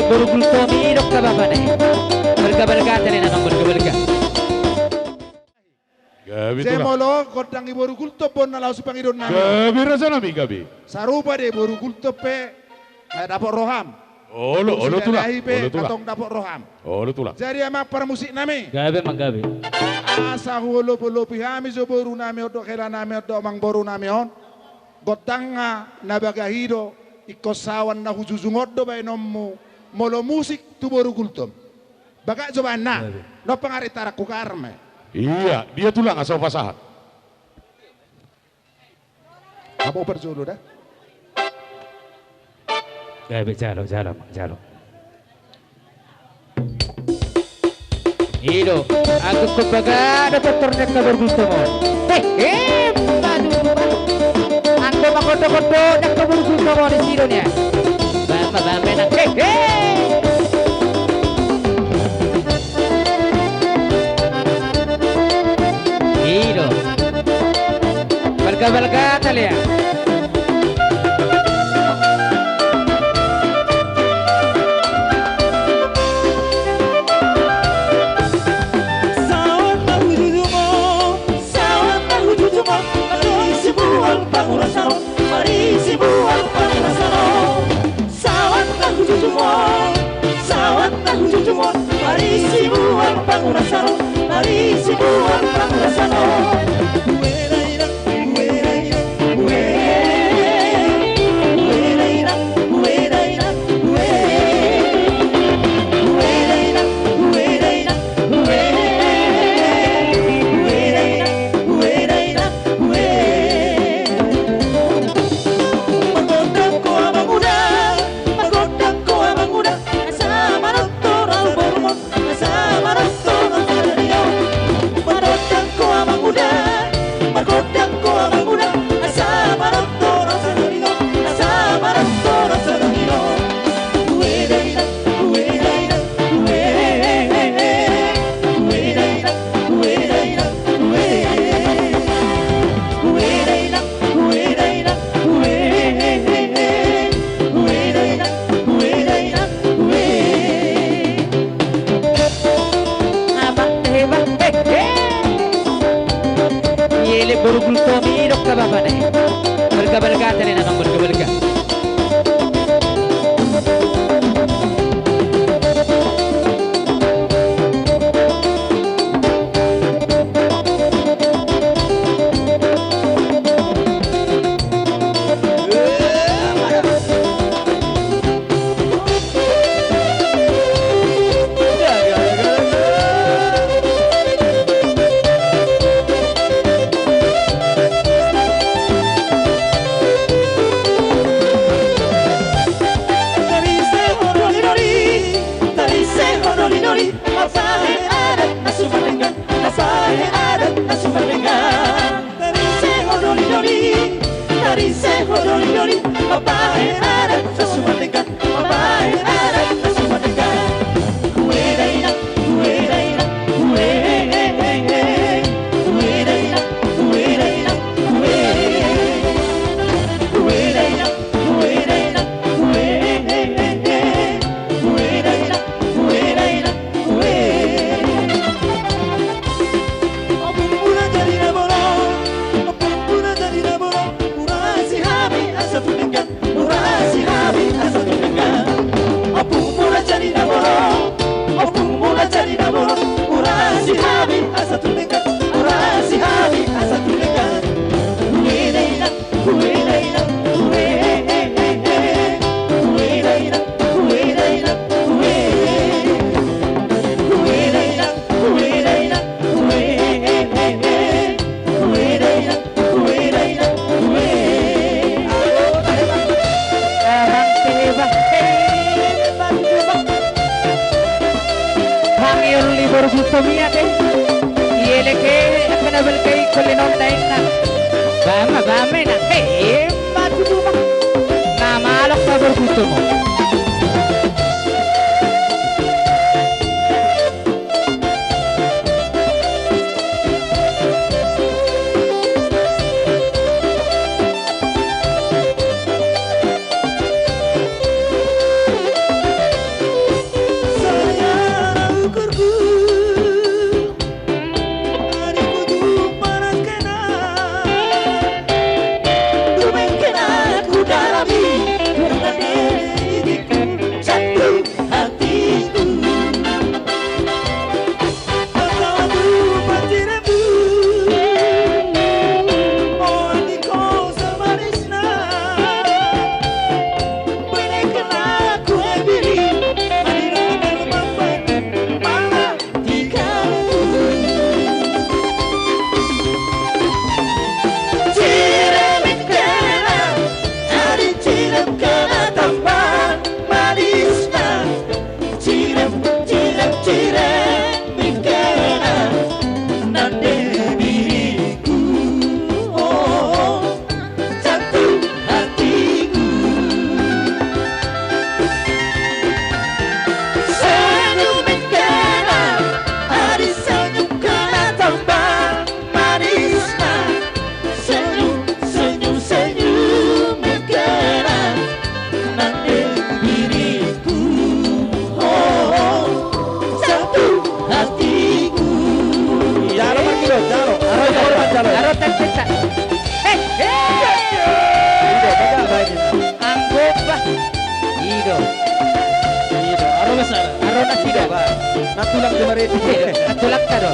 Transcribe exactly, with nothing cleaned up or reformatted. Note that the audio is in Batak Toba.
Boru Gultom i dok ka bapana i. Balga-balga tale na, amang, balga-balga. Gabe, tulang. Jemolo gondang i boru Gultom, bona laos pangidoan nami. Gabe, raja nami, gabe. Sarupa do i boru Gultom pe, eh, dapot roham. Olo, olo, tulang. Olo, tulang. Antong dapot roham. Olo, tulang. Jadi, amang parmusik nami. Gabe, amang, gabe. Asa huolop-olopi hami jo boru nami on dohot hela nami on dohot amangboru nami on. Gondangna na bagah i do, ingkon saoan na hujujung on do baenonmu, molo musik tu boru Gultom. Bagak jo baenna. Iya, iya. Nunga pangari tarak ku karme. Iya, dia tulang asa pasahat. Apa oper jolo da? Gabe, jalo, jalo, amang, jalo. I do, anggo baga do tortor ni angka boru Gultom on. He, he, batu, batu. Anggo mangondo-ondo ni angka boru Gultom on, disi do nian. Bamba, bamba, nang, he, he. I do. Balga-balga tale ia. Saoan ma hujujung on, saoan ma hujujung on, marisi bual pangurasan on, marisi bual pangurasan on. Saoan ma hujujung on, saoan ma hujujung on, marisi bual pangurasan on, marisi bual pangurasan on. Margondang ho amang uda, margondang ho amang uda, asa manortor ahu borumon, asa manortor ahu sadari on. Margondang ho amang uda, margondang ho amang uda, asa manortor ahu sadari on, asa manortor ahu sadari on. Ielek boru Gultom i dok ka bapana i. Balga-balga tale na, amang, balga-balga. Tarise ho doli-doli, tarise ho doli-doli, mambahen adat na sumardenggan, mambahen adat na sumardenggan. Tarise ho doli-doli, tarise ho doli-doli, mambahen adat na sumardenggan, mambahen adat na sumardenggan. Ue dainang, ue dainang, ue, ue dainang, ue dainang, ue. Ue dainang, ue dainang, ue, ue dainang, ue dainang, ue. Ompung muna jadi na bolon, ompung muna jadi na bolon, urasi hami asa tu denggan, urasi hami asa tu denggan. Ompung muna jadi na bolon, ompung muna jadi na bolon, urasi hami asa tu denggan, urasi hami asa tu denggan. Ue dainang, Bang Yoli boru Gultom i ate. Ielek he, angka na balga i, kole non dainang. Bama, bama na. He, matu tu ma. Na malok ma boru Gultom on. Nantulang Jemaritu. Nantulangta do.